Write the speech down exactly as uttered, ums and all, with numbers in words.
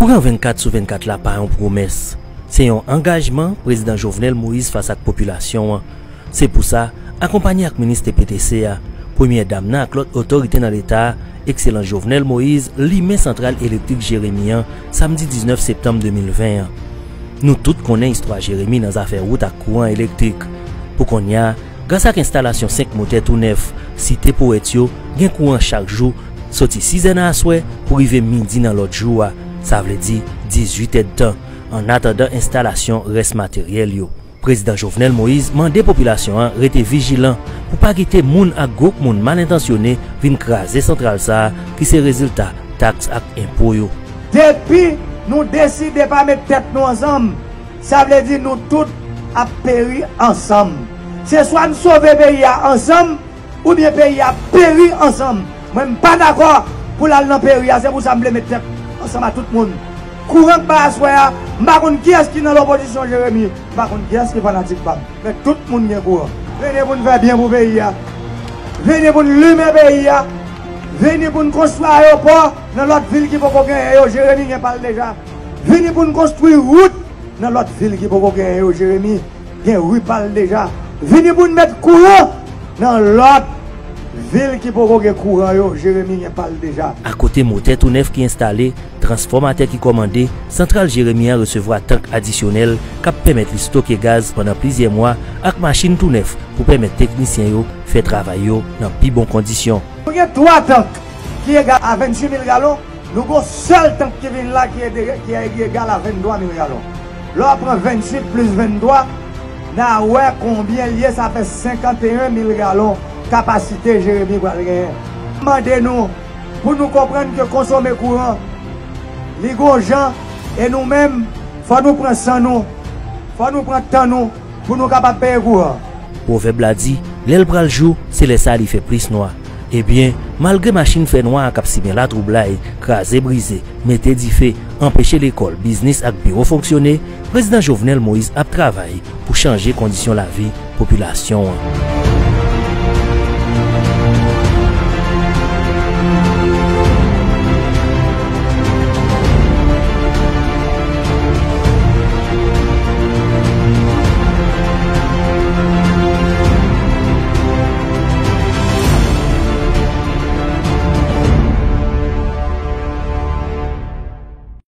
Pran vennkat sou vennkat la pa yon pwomès. Se yon angajman Prezidan Jovenel Moïse fas ak popilasyon an. Se pou sa, akonpanye ak minis T P T C a, Premyè Dam nan ak lòt otorite nan Leta a, Ekselans Jovenel Moïse, limen santral elektrik Jeremi an, samdi diznèf septanm de mil ven an. Nou tout konnen istwa Jeremi nan zafè wout ak kouran elektrik. Pou kounye a, gras ak enstalasyon senk motè tou nèf, site powèt yo gen kouran chak jou, soti sizè nan aswè pou rive midi nan lòt jou a, sa vle di dizuit èdtan, annatandan enstalasyon rès materyèl yo. Prezidan Jovenel Moïse mande popilasyon an rete vijilan pou pa kite moun ak gwoup moun mal entansyone vin kraze santral sa a ki se rezilta taks ak enpo yo. Depi nou deside pa met tèt nou ansanm, sa vle di nou tout ap peri ansanm. Se swa n sove peyi a ansanm, oubyen peyi a peri ansanm. Mwen, m pa dakò pou l al nan peri a, se pou sa m vle met tèt ansanm a tout moun. Kouran k bay aswè a, m pa konn kiyès ki nan lopozisyon Jeremi, m pa konn kiyès ki fanatik pa m. Men tout moun gen kouran. Vini pou n fè byen pou peyi a. Vini pou n limen peyi a. Vini pou n konstwi ayewopò nan lòt vil ki poko genyen yo, Jeremi gen pa l deja. Vini pou n konstwi wout nan lòt vil ki poko genyen yo, Jeremi gen ri pa l deja. Vini pou n met kouran nan lòt vil ki poko gen kouran yo, Jeremi gen pa l deja. Akote motè tou nèf ki enstale, transfòmatè ki kòmande, santral Jeremi an resevwa tank adisyonèl k ap pèmèt li stoke gaz pandan plizyè mwa ak machin tou nèf pou pèmèt teknisyen yo fè travay yo nan pi bon kondisyon. Nou gen twa tank ki egal a venntuit mil galon. Nou gon sèl tank ki vin la ki ede, ki egal a venntwa mil galon. Lè w ap pran venntuit plis venntwa, n a wè konbyen l ye, sa fè senkanteyen mil galon kapasite Jeremi pral genyen. Mande nou pou nou konprann ke konsome kouran, li gon jan, e nou menm, fò nou pran san nou, fò nou pran tan nou, pou nou kapab peye kouran. Pwovèb la di, lè l pral jou, se lè sa a li fè plis nwa. Ebyen, malgre machin fènwa a k ap simen latwoublay, kraze brize, mete dife, anpeche lekòl, biznis ak biwo fonksyone, Prezidan Jovenel Moïse ap travay pou chanje kondisyon lavi popilasyon an.